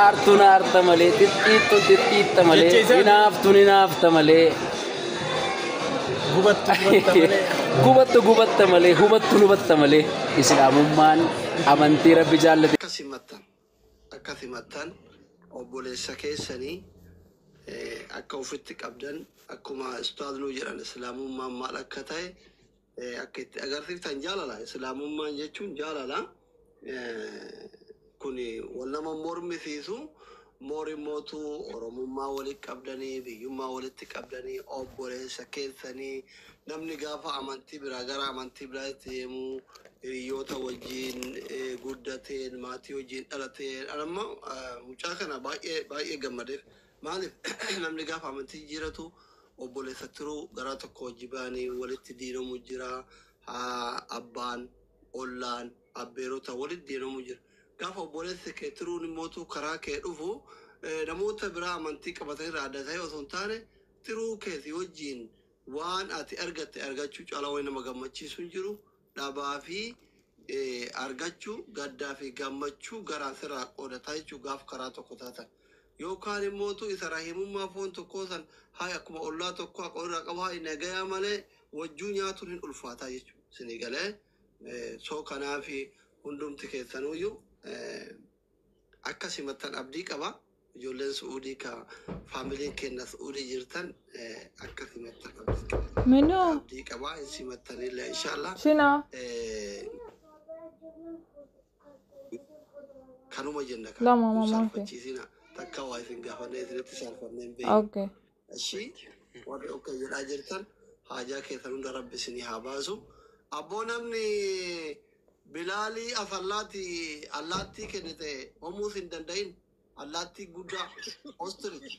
Aartuun aarta malee, xixiixxuun xixiixxa malee, Jecha isaa- hinaaftuun hinaafta malee, Gubattu gubatta malee. Gubattu gubatta malee, hubattuun hubatta malee. Islaamummaan amantii Rabbi jaallate. Akka simattan, akka simattan obboleessa keessanii akka ofitti qabdan, akkuma ustaaz nuu jedhan, islaamummaan maal akka ta'e akka itti agarsiiftan. Jaalala, islaamummaan jechuun jaalala. Kun wal nama mormisiisu moorimootu oromummaa walitti qabdanii, biyyummaa walitti qabdanii, obboleessa keessanii. Namni gaafa amantii biraa gara amantii biraatti deemu hiriyoota wajjin guddateen, maatii wajjin dhalateen. Anamma mucaa kana baay'ee baay'ee gammadeef. Maaliif? Namni gaafa amantii jijjiiratu obboleessa turuu garaa tokko wajji ba'anii walitti diinamu jira. Haa, abbaan, ollaan, abbeerota walitti diinamu jira. Gaafa obboleessi kee turuun immootu karaa kee dhufu namoota biraa amantii qabatan irraa adda ta'e osoo hin taane, tiruu keeti wajjin waan ati argatte argachuu caalaa wani nama gammachiisu hin jiru. Dhabaa fi argachuu, gaddaa fi gammachuu garaan sirraa qoodataa jechuu gaaf karaa tokko taatan. Yookaan immootu isa rahimummaa foon tokkoo san haa akkuma ollaa tokko haqa irraa qabu haa nagayaa malee wajjuu nyaatuun hin ulfaataa jechuudha. Isinii galee? So kanaafi hundumti keessanuyyuu akka simattan abdii qaba. Ijoolleen Su'uudii ka faamiliin keenya Su'uudii jirtan akka simattan abdii qaba. Minu. Abdii qaba, hin simattanillee inshallah. Shina. Kanuma jenna kan Lama nu mamaa kee. saalfachiisina takka waa isin gaafannee isinitti saalfannee hin beeknu. Okay. Ishii warri okay jedhaa jirtan, haajaa keessan hunda Rabbi isinii haa baasu. Abboo, namni Bilaalii afallaati allaattii kennite homuus hin danda'in, allaattii guddaa ostrich,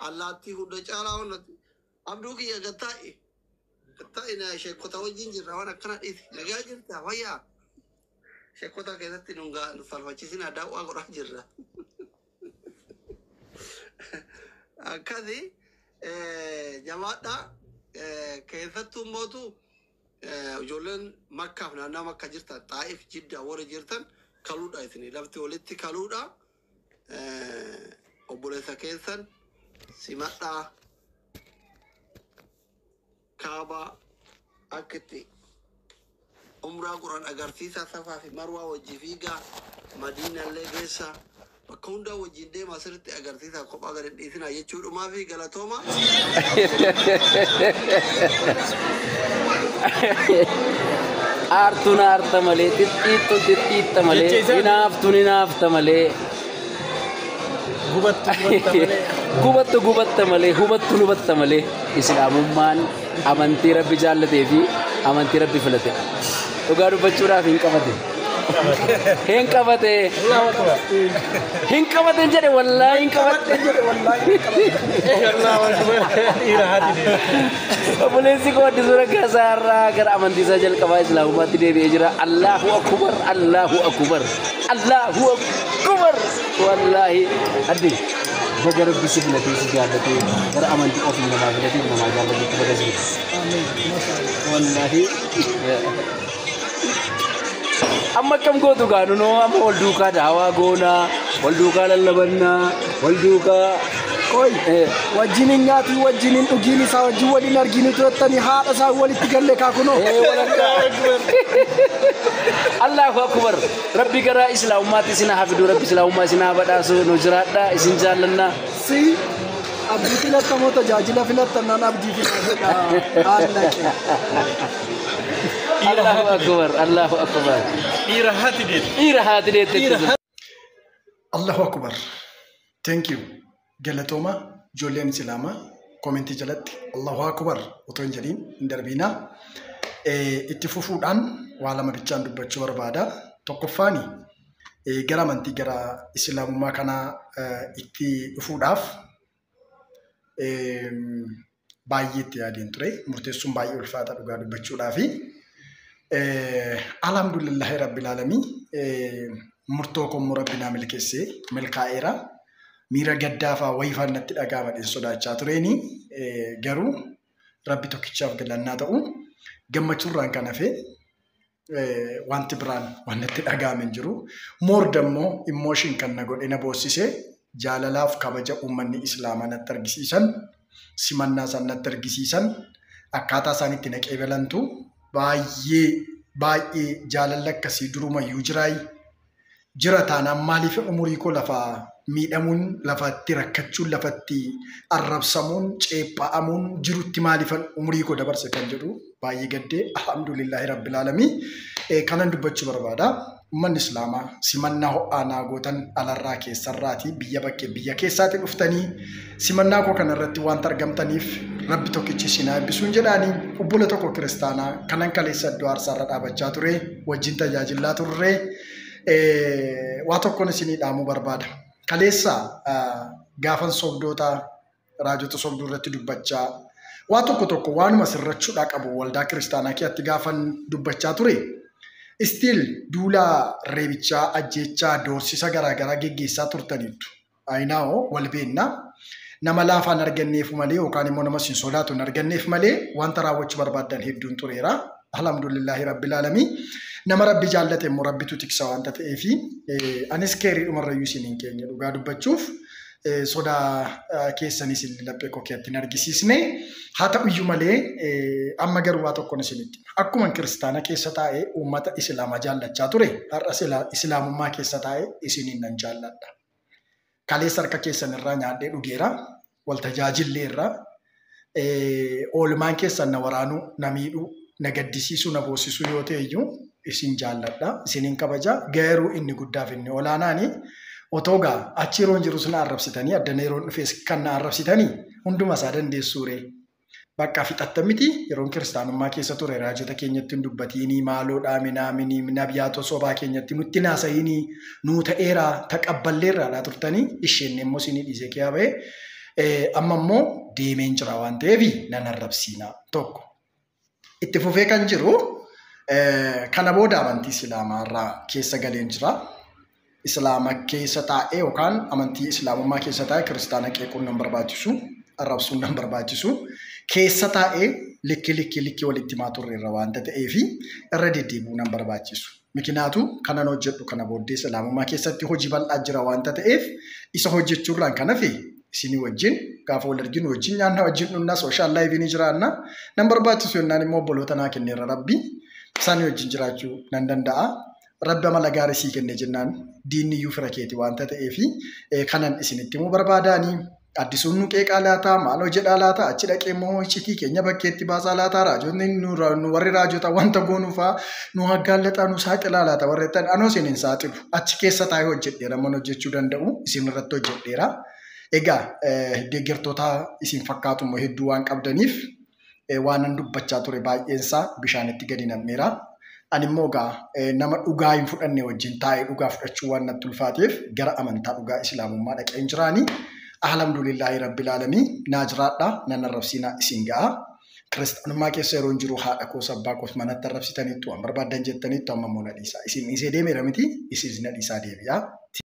allaattii hunda caalaa honnati. Abduu kiyya, gattaa'i gattaa'i na sheekota wajjin jirra. Waan akkana dhiisi. Nagaa jirta? Fayyaa? Sheekota keessatti nu salfachiisina, daawwaa godhaa jirra. Akkasi jabaadha. Keessattuu mootu ijoolleen Makkaaf naannaa Makka jirtan, Xaa'if, Jiddaa warri jirtan, kaluudha isinii lafti walitti kaluudha. Obboleessa keessan simadhaa, Kaabaa akka itti umraa godhan agarsiisaa, Safaa fi Marwaa wajji fiigaa, Madiinallee geessaa, bakka hundaa wajjin deemaa sirriitti agarsiisaa, kophaa gadi hin dhiisinaa jechuudhumaa fi galatooma. Aartuun aarta malee, xixiixxuun xixiixxa malee, Jecha isaa- hinaaftuun hinaafta malee, Gubattu gubatta malee. Gubattu gubatta malee, hubattuun hubatta malee. Islaamummaan amantii Rabbi jaallatee fi amantii Rabbi filate. Dhugaa dubbachuudhaaf hin qabate. Hin qabate. Allahu akbar. Hin qabate jedhe, wallaahi hin qabate. Allahu akbar. Dhiira haati deema. Obboleessi koo Addisuu Raggaasaa irraa gara amantii isaa jalqabaa Islaamummaatti deebi'ee jira. Allahu akbar, Allahu akbar, Allahu akbar. Wallaahi addi baga Rabbi si filatee, si jaallatee, gara amantii ofii namaa filatee namaa jaallatetti baga si filate. Wallaahi. Amma akkam gootu gaa? Nunoo amma wal duukaa daawaa goonaa, wal duukaa lallabannaa, wal duukaa. Qoy, wajjin hin nyaatiin, wajjin hin dhugiin, isaa wajjin waliin arginu turettanii, haadha isaa walitti galle kaa kunoo. Walakkaa. Allahu akbar. Rabbi gara Islaamummaatti isin haa fidu, Rabbi Islaamummaa isin haa badhaasu, nu jiraadha, isin jaallanna. Si abdii filattamoo tajaajila filattannaan abdii filatadha. Haallaqe. Allahu akbar, Allahu akbar. Dhiira haati deema. Dhiira haati deette. Dhiira. Allahu akbar. Thank you. Galatooma ijoolleen Islaamaa, koomentii jalatti Allahu akbar otoo hin jedhiin hin darbiinaa. Itti fufuudhaan waa lama bichaan dubbachuu barbaada. Tokkoffaani gara amantii gara Islaamummaa kanaa itti dhufuudhaaf baay'ee itti yaadeen ture. Murteessuun baay'ee ulfaata dhugaa dubbachuudhaafi. Alhamdulillahi rabbil aalamii, murtoo koo immoo Rabbi naa milkeessee milkaa'eera. Miira gaddaa fa'aa wayii fa'aa natti dhaga'ama sodaachaa tureeni, garuu Rabbi tokkichaaf galannaa ta'u. Gammachuurraan kan hafe wanti biraan waan natti dhaga'ame hin jiru. More dammoo emotion kan na godhe na boossise jaalalaaf kabaja uummanni Islaamaa natti argisiisan, simannaa isaan natti argisiisan, akkaataa isaan itti na qeebalantu baay'ee baay'ee jaalalli akkasii durumayyuu jiraayi. Jira taanaan maaliif umurii koo lafa miidhamuun, lafatti rakkachuun, lafatti arrabsamuun, ceepha'amuun jirutti maaliifan umurii koo dabarse kan jedhu baay'ee gaddee alhamdulillahi rabbil aalamiin kanan dubbachuu barbaada. Uummanni Islaamaa simannaa ho'aa naa gootan alarraa keessarraatii biyya bakkee biyya keessaatii dhuftanii simannaa koo kanarratti wanta argamtaniif Rabbi tokkichi isin haa eebbisuun jedhaanii obbola tokko kiristaanaa kanan kaleessa iddoo aarsaarra dhaabachaa ture wajjin tajaajilaa turre waa tokkoon isinii dhaamuu barbaada. Kaleessa gaafan sobdoota raajota sobduu irratti dubbachaa waa tokko tokko waanuma sirrachuudhaa qabu waldaa kiristaanaa keessatti gaafan dubbachaa ture. Still duula reebichaa, ajjeechaa, doorsisa garaagaraa geggeessaa turtaniittu. Ayinaa'oo wal beennaa. Nama laafaan arganneef malee yookaan immoo nama sin sodaatu hin arganneef malee wanta raawwachuu barbaaddan hedduun tureera. Alhamdulillahi rabbil aalamiin. Nama Rabbi jaallate immoo Rabbitu tiksa waanta ta'eefi anis keerii dhumarrayyuu isin hin keenye dhugaa dubbachuuf sodaa keessanis illee laphee koo keessatti hin argisiisne. Haa ta'uyyuu malee amma garuu waa tokkoon isinitti. Akkuma kiristaana keessa taa'ee uummata Islaamaa jaallachaa ture har'a Islaamummaa keessa taa'ee isiniin nan jaalladha. Kaleessa harka keessan irraa nyaadhee dhugeera. Wal tajaajilleerra. Oolmaan keessan na waraanuu, na miidhuu, na gaddisiisuu, na boosisuu yoo ta'e iyyuu isin jaalladha. Isiniin kabaja. Garuu inni guddaaf inni olaanaani. Otoo gaa achi yeroon jirus na arrabsitanii addana yeroon dhufes kan na arrabsitanii hunduma isaa dandeessuure. Bakka fixattan miti yeroon kiristaanummaa keessa ture raajota keenyatti hin dubbatiinii maaloodhaa minaaminii nabiyaatoo sobaa keenyatti nutti naasa'iinii nuu ta'eeraa taqabballeerraadhaa turtanii isheen immoo isinii dhiisee kiyaa ba'e. Amma immoo deemeen jira waan ta'eef nan arrabsiinaa tokko. Itti fufee kan jiru kana booda amantii Islaamaa irraa keessa galeen jira. Islaama keessa taa'ee yookaan amantii Islaamummaa keessa taa'ee kiristaana qeequun nan barbaachisu, arrabsuun nan barbaachisu. Keessa taa'ee likki likki likki walitti himaa turreerra waanta ta'eefi irra deddeebi'uu nan barbaachisu. Mikinaatu kanan hojjedhu kana booddee Islaamummaa keessatti hojii bal'aa jira waanta ta'eef isa hojjechuurraan kan hafe isinii wajjin gaafa wal arginu wajjin nyaanna wajjin dhunna sooshaal laayivii ni jiraanna. Nan barbaachisu yennaan immoo obboloota naa kenneerra Rabbi isaanii wajjin jiraachuu nan danda'a. Rabbi amala gaarii sii kenne jennaan diinni iyyuu fira keeti waanta ta'eefi kanan isinitti himuu barbaadaanii. Addisuun nu qeeqaa laata, maaloo jedhaa laata, achi dhaqee immoo iccitii keenya bakkeetti baasaa laata, raajonni nu warri raajota wanta goonuufaa nu haggaallaxaa nu saaxilaa laata warri jettan anoo isin hin saaxilu. Achi keessa taa'ee hojjedheera mana hojjechuu danda'u isin irratti hojjedheera. Egaa deeggartoota isin fakkaatu immoo hedduu waan qabdaniif waanan dubbachaa ture baay'eensaa bishaanitti gadi nammeera. Ani immoo egaa nama dhugaa hin fudhanne wajjin taa'ee dhugaa fudhachuu waan natti ulfaateef gara amantaa dhugaa Islaamummaa dhaqee hin jiraani. Alhamdulillahi rabbil aalamiin naa jiraadha nan arrabsiinaa isin ga'a. Kiristaanummaa keessa yeroo jiru haadha koos abbaa koos manatti arrabsitaniittu waan barbaaddan jettaniittu amma immoo na dhiisaa. Isin dhiisee deemeera miti isin na dhiisaa deebi'a.